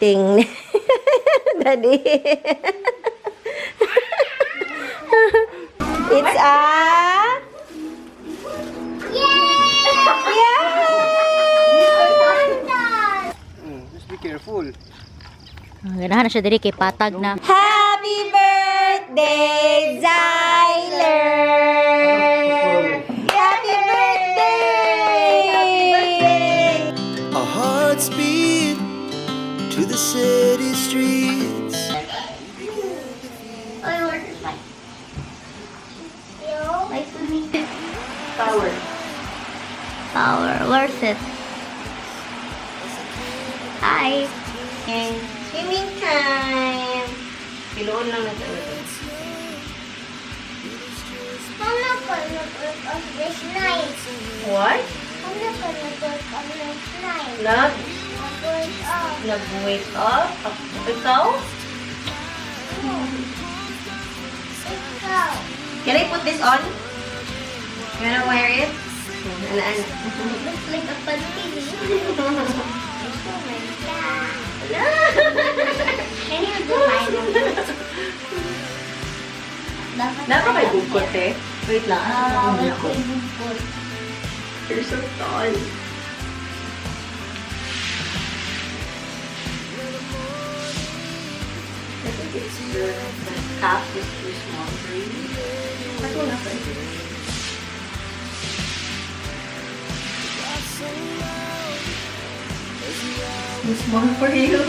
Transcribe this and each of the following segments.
Ting. Daddy. It's a... Yeah! Just be careful. Ganahan na siya diri kay patag na. Happy birthday, Zyler! Happy birthday! Happy birthday! Our hearts beat to the city streets. Oh, where's my... My swimming Power. power. Where's it? Hi. Okay. Swimming time! Piloon lang natin. I'm not gonna work on this night. What? I'm not gonna work on this night. Nag, I'm going up. nag-wake up? Ikaw? Ikaw. Can I put this on? You wanna wear it? Ana, ana. Looks like a panty. Oh my God. Can you do mine? Dapat Napa kay bugkot eh? Wait lang. Ah, Asa wala akong ko bugkot? yung bugkot. You're so tall. I think it's the cap is too small for you. Ako na pa. Too small for you.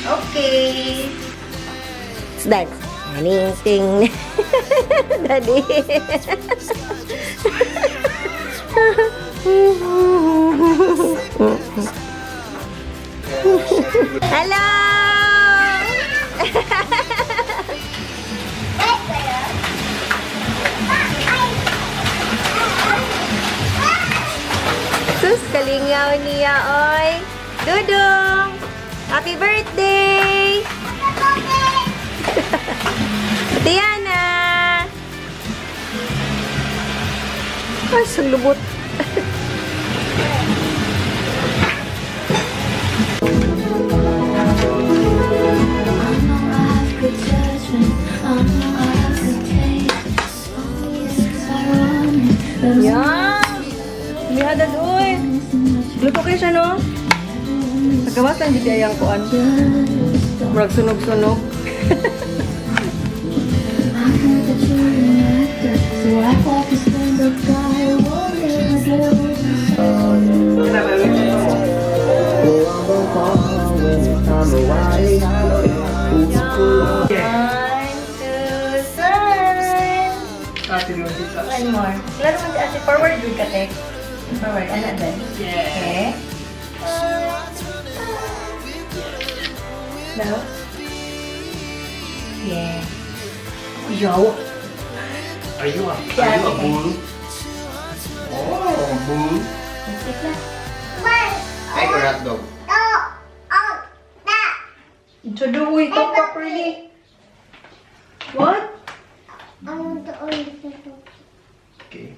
Okay. Let's dance. Ting ting. Daddy. Hello! Sus, kalingaw niya, oy. Dudong! Happy birthday! Tiana! Ay, sulubot. Yum! Mihadad, uy! Luto kayo siya, no? Pagkawas lang dito ayang kuan. Murag sunog-sunog. One, two, three. One more. Klaro man si ate. Forward good ka, tek. Forward. Ano, then? Yeah. Okay. No? Yeah. Yo. Are you a bull? Oh, bull. One, Egg or hot dog? two, oh, that. So do we talk properly? What? I want to open the book. Okay.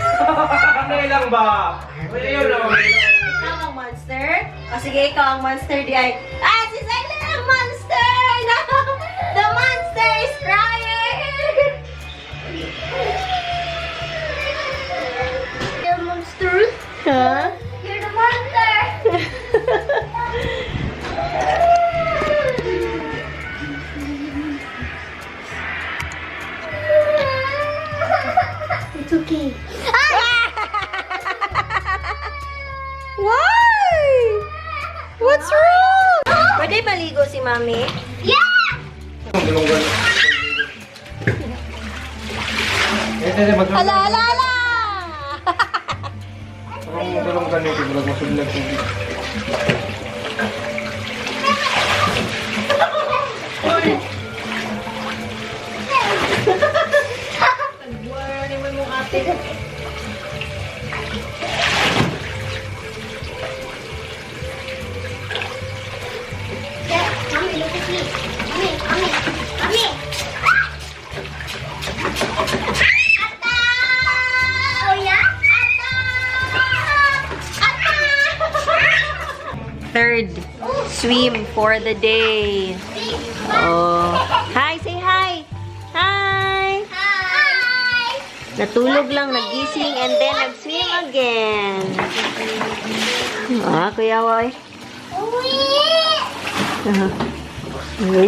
Ano lang ba? Wala yun naman. Ikaw ang monster? O sige, ikaw ang monster di ay. Ah, si Zayla ang monster! No! The monster is crying! The monster. Huh? You're the monster. It's okay. Why? What's wrong? Pwede maligo si Mami? Yeah! Eh, Ala, ala, ala! Tawagan nito, bulag masuglag tubig. Buwan mo mong ate. Yeah, Mommy, look at me. Mommy, mommy, mommy. Ata! Oh yeah? Ata! Ata! Third swim for the day. Oh. Hi, say hi. Hi. Hi! Natulog lang, nagising, and then nag-swim again. Ah, Kuya Woy. Uwi!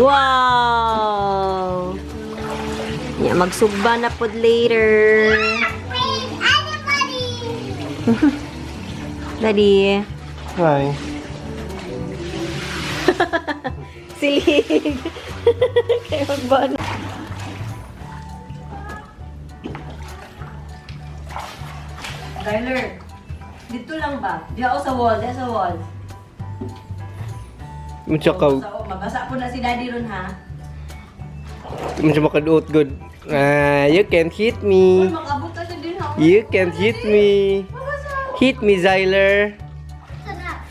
Wow! Yeah, magsugba na pod later. Wait, anybody! Daddy. Hi. Silig. Kaya magban. Tyler, dito lang ba? Diya ako sa wall, diya sa wall. Unsa ka, So, mabasa po na si Daddy ron ha. unsa makaduot good. Ah, you can't hit me. Uy, makabot na siya din ha. You can't hit me. Hit me, Zyler.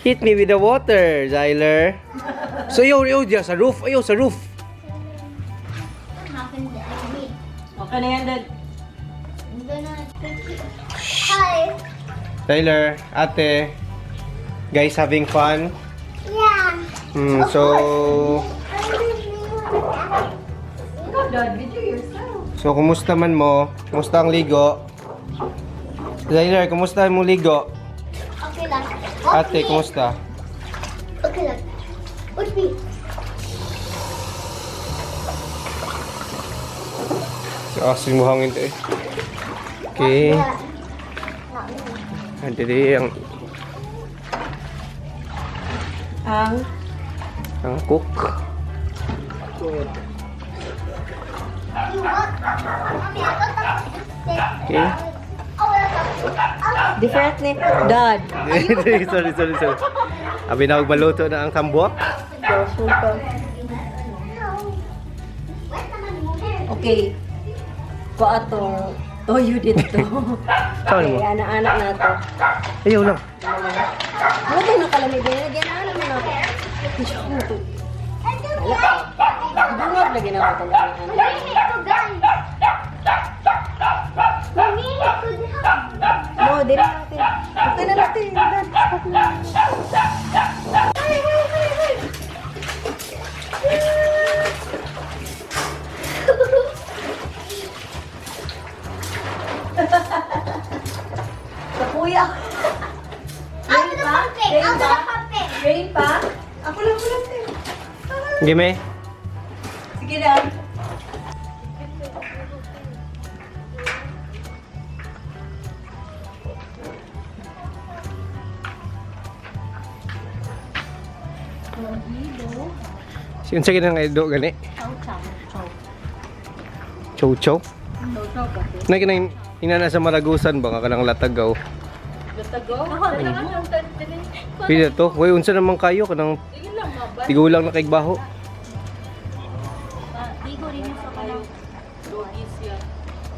Hit me with the water, Zyler. So, ayaw, ayaw, diya, sa roof. Ayaw, sa roof. What happened to me? Okay na yan, Dad. I'm gonna take it. Hi! Tyler, ate, guys having fun? Yeah. So, Ikaw, Dad, video yourself. so kumusta man mo? Kumusta ang ligo? Zyler, kumusta ang mong ligo? Okay lang. Ate, kumusta? Okay lang. Watch me. So, asin mo hangin to eh. Okay. Yeah. Not me. Andiri ang, Ang ang cook. You what? Mommy, I got the Okay. Oh, that's different ni Dad. Sorry, sorry, sorry. Abi na maluto na ang tambok. Okay. Kuha atong toyo dito. Saan mo? Okay, ana-ana na to. Ayaw lang. Ano tayo nakalamig na yun? Ana mo na. Ano to? Wala ka. Dungag lagi na ako itong ana-ana. No, dili natin. Okay na natin. Dad, stop na. Sa kuya. I'll do the pumping. I'll do the pumping. Rain pa? Ako lang, ako lang. Gime. Sige na. Si unsa gid ang edo gani? Chow chow. Na kinang inana sa Maragusan ba nga kanang latagaw. Pila to? Hoy, unsa naman kayo kanang tigulang na kaigbaho.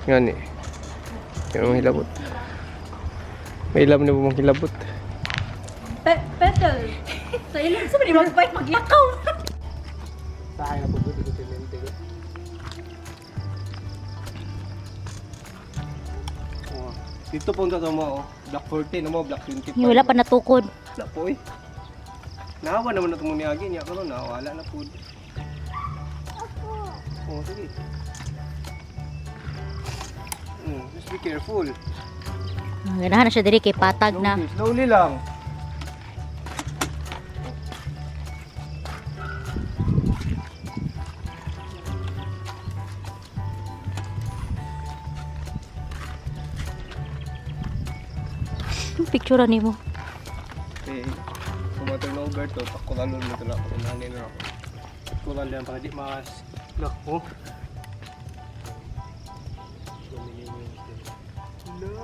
Ngani. Yan ang hilabot. May ilam na ba mong hilabot? Petal. Sa ilang sa mga magbike maglakaw. Sa akin na po ko timente ko. Oh. Dito po to mo, oh. Black 14 mo, Black 25. Yung wala pa natukod. Wala po eh. Nahawa naman na itong niagi niya karon nawala na po. Oh, sige. Just be careful. Ganahan na siya diri kay patag na. Slowly, slowly lang. Picture ni mo. Okay. Kung ma-turn over to, pakuralon mo ito na ako. Unahin na ako. Kural lang para di mas... Naku. No!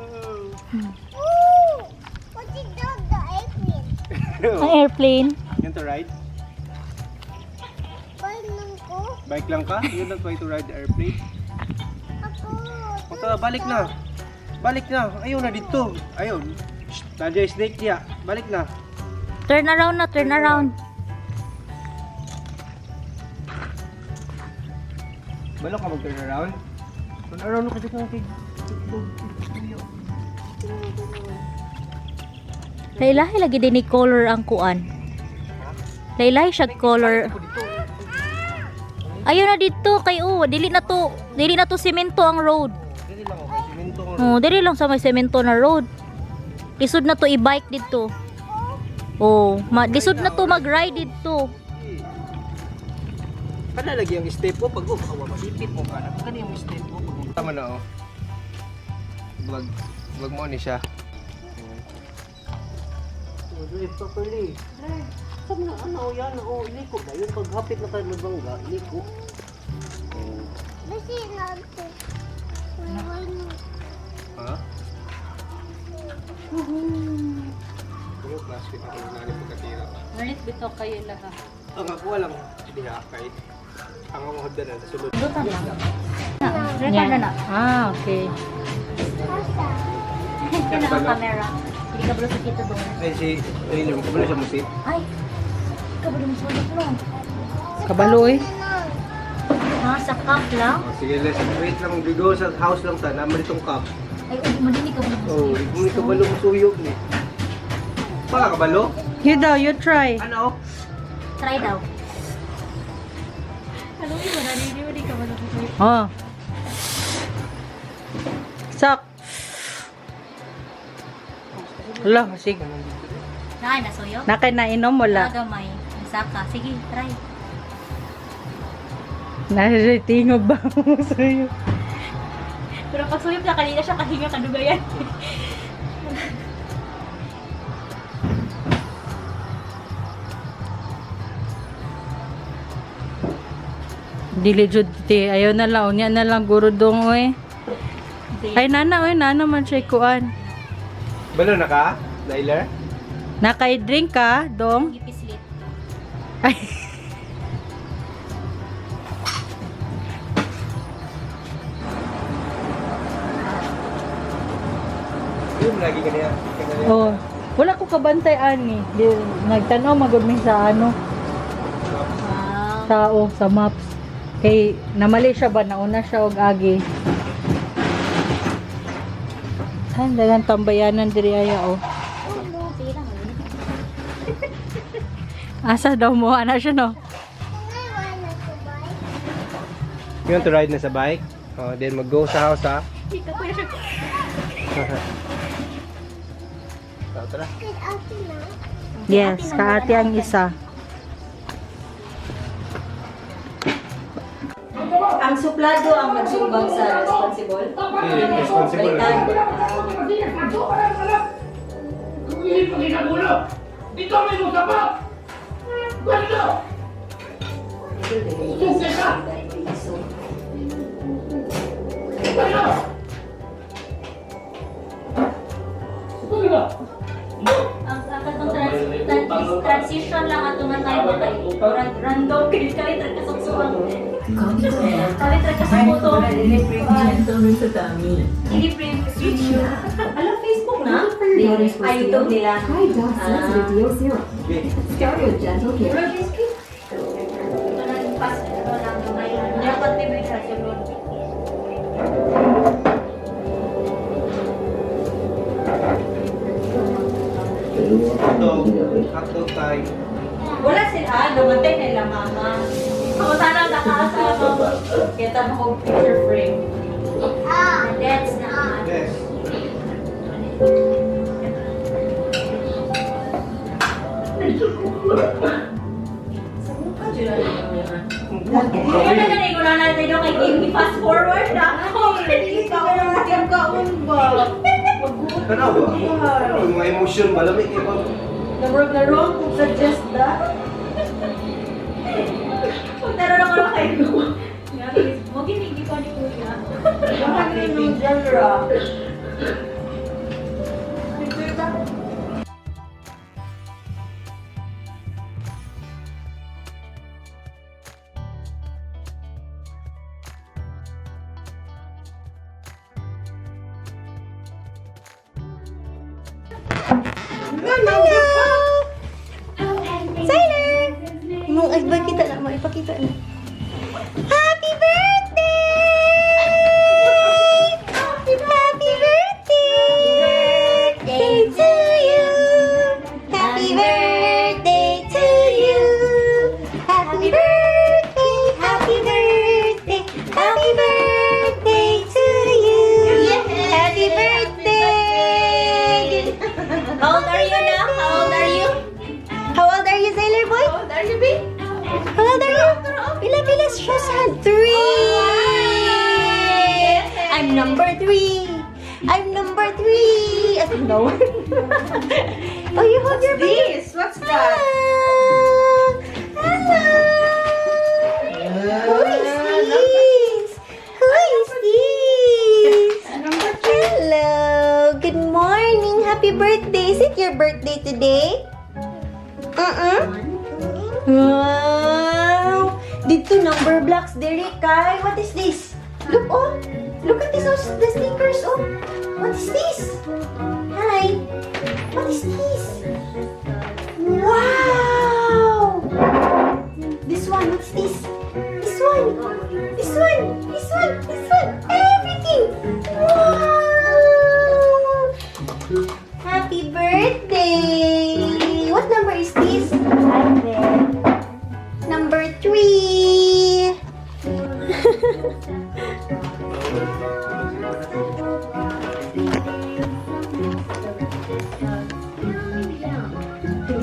What's it do? Ang airplane. You want to ride? Bike lang ko. Bike lang ka? You don't try to ride the airplane? Ako. Punta, balik na. Balik na. Ayaw na dito. Ayaw. Shh, nandiyan yung snake niya. Balik na. Turn around na, turn around. Balo ka mag-turn around? Turn around kasi kung kay... Laylahi lagi din ni color ang kuan. Laylahi siya color. Ayun na dito kay oh, dili na to semento ang road. Dili lang okay. Simento ang Oh, dili lang sa may semento na road. Lisod na to i-bike dito. Oh, lisod na to mag-ride dito. Kana lagi ang step mo pag oh, baka masipit mo ka na. Kani yung step mo pag tama na oh. Vlog vlog mo ni siya. Oh, drive properly. Sabi na ano yan oh, iliko ba yun pag hapit na tayo magbangga, iliko. Oh. Basi na ako. Ha? Pero classmate ako na rin pagkatira. Nalit bitaw kayo lahat. Ang ako walang diha kay ang akong hagdanan sa sulod. Dutan lang. Record na na. Ah, okay. Ito na ang camera. Hindi ka sa kita doon. Ay si Taylor, kabalo siya mo si. Ay, kabalo mo sulok no. Kabalo eh. Ha, sa cup lang? Oh, sige, let's wait lang go sa house lang ta, naman itong cup. Ay, oh, madinig ka ba? Oh, di mo kabalo mo suyog ni. Baka kabalo? You daw, you try. Ano? Try daw. Oh. Sak. Wala, sige. Na, nasuyo? Nakay nainom wala. Nagamay. Saka. Sige, try. Nasa tingog ba mo sa'yo? Pero pag suyop na kanina siya kahinga kadugayan. Dili jud ti ayaw na lang unya na lang guro dong oy. Ay nana oy nana man siya kuan. Balo na ka, Tyler? Nakay drink ka dong. Gipislit. Ay. Yun lagi ka niya. Oh. Wala ko kabantay ani. Di, nagtan-aw magud mi sa ano Wow. sa oh, sa maps. Kay namali siya ba nauna siya og agi. Ay, daghang tambayanan diri aya oh. Sige lang. Asa daw mo ana siya no? You want to ride na sa bike? Oh, then mag-go sa house ha. Tara, tara. Yes, kaati ang isa. Ang suplado ang magsumbang sa responsible. Okay, responsible. Ang katong transition lang ato nga time ba kay random kay kalit ra kasuksuang. Kalit ra kasuksuang. Dili pre switch. Alam Facebook na? Ay, YouTube nila. Hi, Dot Sensitive DO0. Start with gentle care. Ito na yung pass ito lang yung Dapat libre siya siguro. Hotdog. Hotdog time. Wala sila, ah, namatay na ila mama. Ako sana ang nakaasa mo. Kita mo kong picture frame. That's na. Yes. Kaya na ganun ko na natin yung kay Kim, fast forward na ako. Kaon ba? Ano ba? Ano yung mga emotion ba? Lamig kayo ba? Namurag na wrong kung suggest da. Kung naroon ako na kayo. Mo ginigi ko ni Kuya. Ang yung genre. Hello! Zyler! Mong ay pakita na, maipakita na. Happy birthday! Happy birthday! Day to you! Happy birthday to you! Happy birthday! Happy birthday! Happy birthday to you! Happy birthday! How old are you now? How old are you? How old are you, Sailor Boy? How old are you, babe? How old are you? Pila, pila, show hand. 3! I'm number 3. I'm number 3. No. Oh, you hold your baby. This, what's that? Hello. Hello. Who is this? Who is this? Hello. Good morning. Happy birthday. Is it your birthday today? Wow! Dito number blocks, Derek. Kai, what is this? Look, oh! Look at this, oh, the stickers, oh! What is this? Hi! What is this? Wow! This one, what's this? This one! This one! This one! This one! Everything! Wow! Happy birthday! What number is this? Number 3.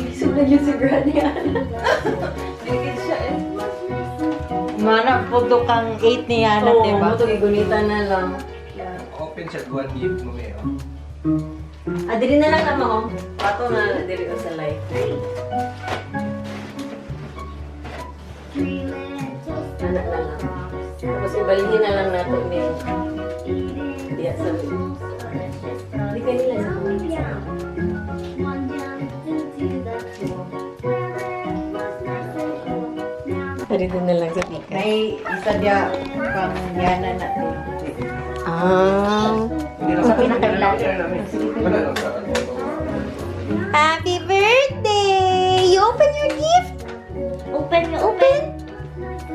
Isog na yun si Granny Ana. Ligid siya eh. Mana, puto kang 8 ni Ana, Oo, diba? mo to gigunita na lang. Open siya, one gift mo eh. Ah, dili na lang tama oh. Pato na dili ko sa light. Ana na lang. Tapos ibalhin na lang nato ni diya sa Di kanila sa Dito na lang sa tika. May isa diya pang Yana natin. Ah. Okay na kayo lahat. Happy birthday! You open your gift? Open, you open.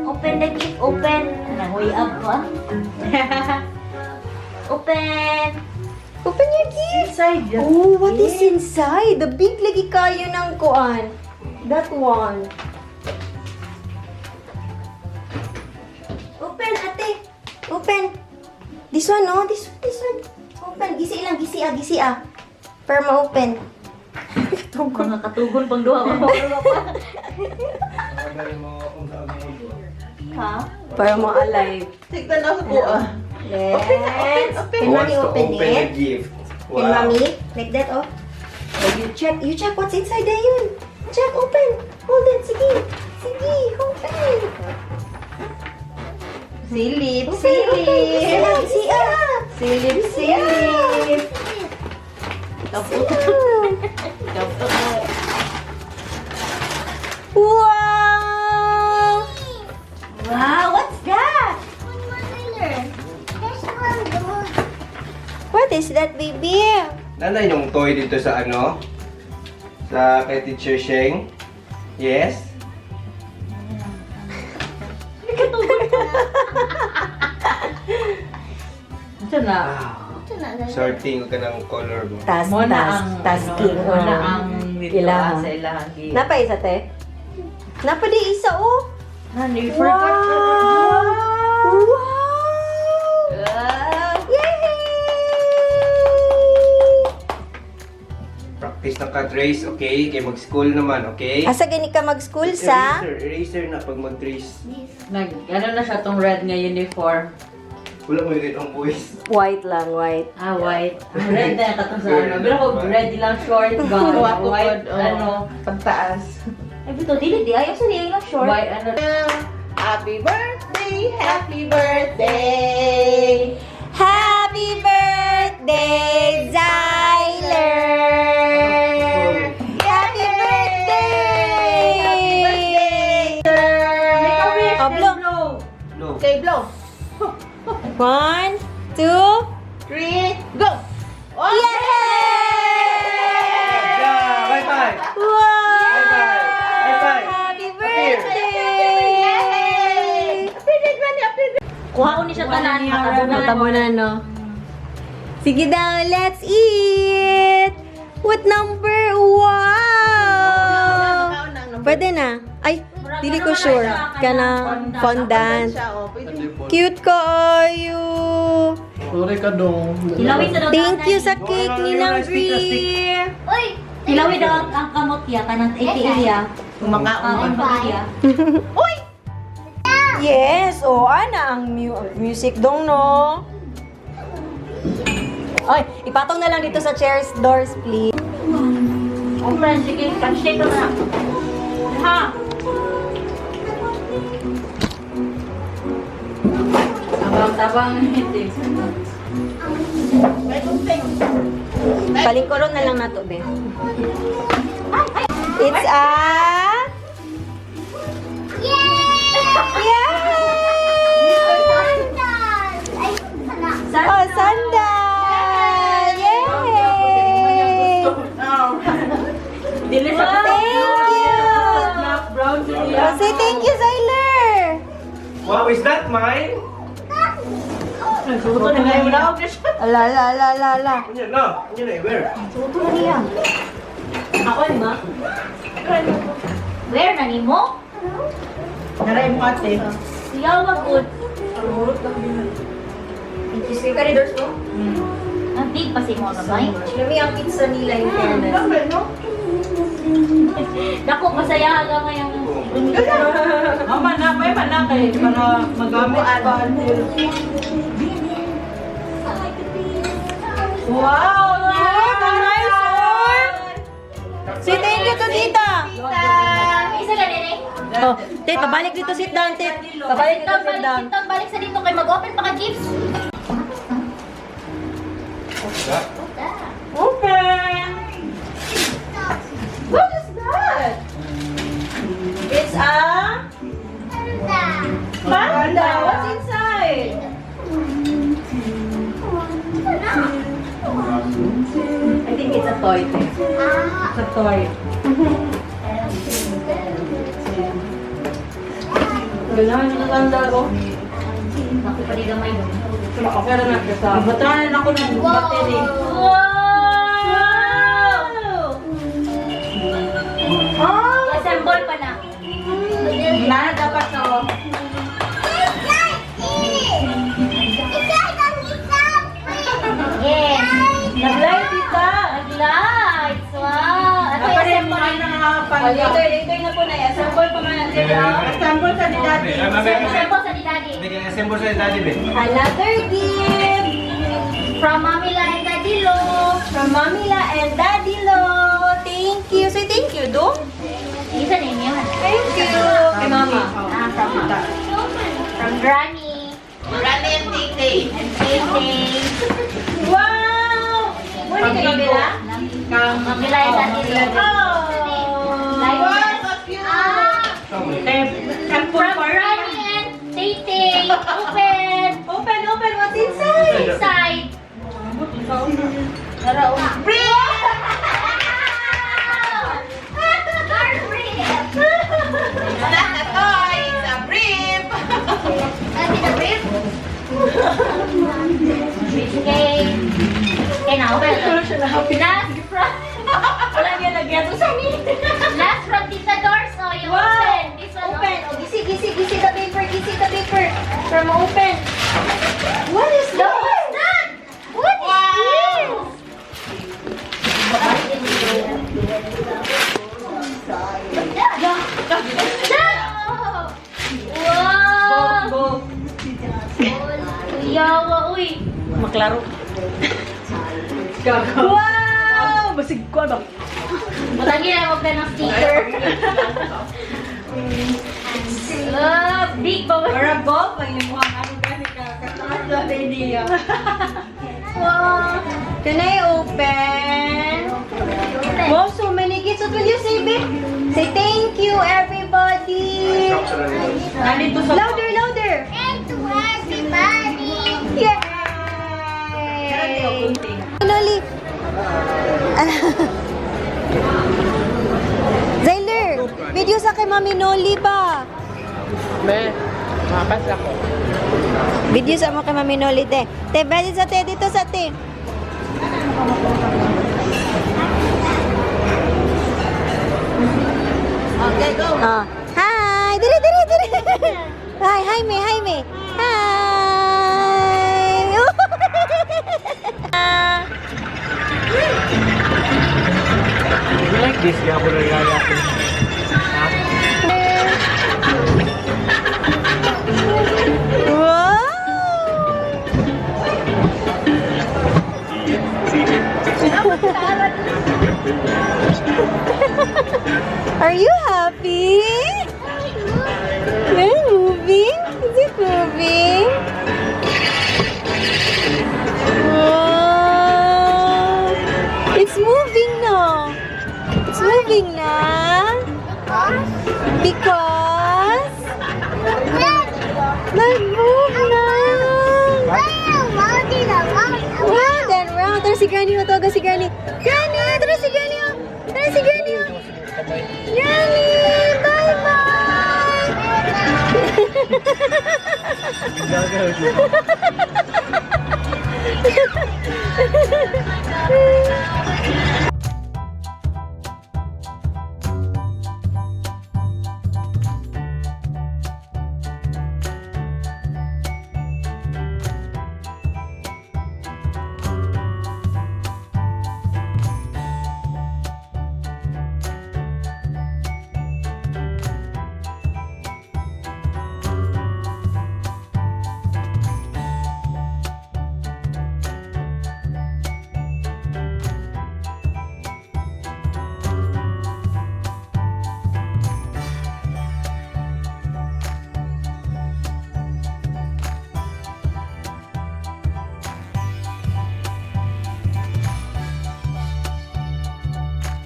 Open the gift, open. Nahuy up ko. Open. Open your gift! Inside yan. Oh, what is inside? The big lagi kayo ng kuan. That one. Open, ate. Open. This one, no? This one, this one. Open. Gisi lang, gisi ah, gisi ah. Para ma-open. Mga katugon pang duha ko. Ha? Para ma-alive. Tignan na sa buo. Let's. Open, open, open. Can mommy open Open the it? gift. Can mommy? Like that, oh. Oh, you check what's inside there yun. Check, open. Hold it, sige. Sige, open. Silip, Open, open. Gisi silip. ah, gisi ah. Silip, silip. Wow! Wow, what's that? What is that, baby? Nanay yung toy dito sa ano? Sa kay Teacher Sheng? Yes? Ito na. Sorting ka ng color mo. Tas, Mo na tas, ang, tasking. ano, mo na ang dito Ilaha. ah, sa ilahang gi. Napa isa, te? Napa di isa, oh. Nani, Wow! forgot. Wow! Yay! Practice na ka trace, okay? Kay mag-school naman, okay? Asa gani ka mag-school sa? Eraser, eraser na pag mag-trace. Nag, ano na siya tong red nga uniform. Wala mo yun ang voice. White lang, white. Ah, white. Ang red na katong sa ano. Pero kung red lang short gown, white ano, Pagtaas. Ay, bito, dili di. Ayaw sa niya lang short. white ano. Happy birthday! Happy birthday! Happy birthday, Zyler! Happy birthday! Happy birthday! Make a wish, Oh, then blow. blow. No. Okay, blow. 1, 2, 3, go! Yay! Yeah! tanan, matabunan. Matabunan, no? Sige daw, let's eat! What number? Wow! Pwede na. Ay, dili ko sure. Kana fondant. Siya, oh. Pwede. Cute ko, ayo. Sorry ka dong. Hilawi sa daw. Thank you sa cake ni Nang Brie. Uy! Hilawi daw ang kamot ya kanang ATL ya. Kumakaon. Kaon pa ya. Yes, oh, ana ang music dong, no? Ay, ipatong na lang dito sa chairs, doors, please. Oh, friend, sige, shake na. Ha. Tabang-tabang hindi. May gunting. Palingkuron na lang nato, be. It's a... Yay! Yeah! Sandal! Ay, sana. Oh, sandal! Yay! Dili sa Thank you! Black, brown siya. Oh, say thank you, Zyler! Wow, is that mine? Suto na ngayon. Wala na siya. Ala, ala, ala, ala, ala. Ano na? Ano na, where? Suto na niya. Ako ni ma. Where na nimo? Naray mo ate. Siyaw good. Thank you, sir. Kani doors mo? Ang big pa si mo gamay. Lami ang pizza nila in fairness. Dako masaya gamay ang Mama na, may man na kay para magamit pa until. Wow! Look, ang nice, oh! Say thank you to tita! Isa ka din eh. Oh, tit, pabalik dito, sit down, tit. Pabalik dito, sit Balik, down. balik sa dito kay mag-open pa ka gifts. Open! What is that? It's a Sandal! panda. What's inside? I think it's a toy. Thing. Ah! It's a toy. Ganahan na tanda ko. Ako pa di gamay. Okay na sa. Batanan ako ng battery. Wow! Oh! Assemble pa na. Na dapat no. It's like it! It's like a Yes. Nag-light, tita. Nag-lights. Wow. Ato Dapat yung assemble. mga nakakapanda. Later, later na po na. Assemble pa man natin. Assemble sa ni daddy. Assemble sa ni Daddy. Assemble sa daddy, be. Another gift From Mami La and Daddy Lo. from Mamila and Daddy Lo. Thank you. Say thank you, do. Isa na inyo. Thank you. Kay Mama. Ah, from Granny Rani and Tete. and Tay. Wow! Muna kayo, Bella? Mami La and Daddy Lo. Oh! Like Wow, so cute. Ah, Temple from party. Granny and Tay. Open. Open, open. What's inside? Inside. Our brief. It's not a toy, it's a brief. That's the brief. Okay. Okay na, open. Last from... Wala niya lagyan. So, saan ni? Last from Tita Doors. Oh, you Wow. open. This one. Open. Oh, gisi, gisi, gisi the paper. Gisi the paper. From open. What is that? What's that? What is this? Wow! Go. Yawa, uy. Maklaro. Wow! Basig ko ba? Matagi na wag na ng sticker. Big ba? Para golf ang imuhang ano gani ka kataas na idea. Wow. Can I open? Wow, so many gifts. What will you say, babe? Say thank you, everybody. Nandito sa Louder, louder. Thank to everybody! Yay! Noli. Zyler, video sa kay Mami Noli ba? Me, mapas ako. Video sa mo kay Mami Noli, te. Te, pwede sa te, dito sa te. Okay, go. Oh. Hi! Diri, diri, diri! Hi, hi, me, hi, me. Hi! Ah. You like this, gabo na gaya. Wow! Are you happy? We're moving? Is it moving? Wow! It's moving now. It's moving na. Because nag-move na. Round and round. Tara si Granny, oh. Tawagan si Granny. Granny! Tara si Granny, oh. Tara si Granny, oh. Granny! Bye-bye!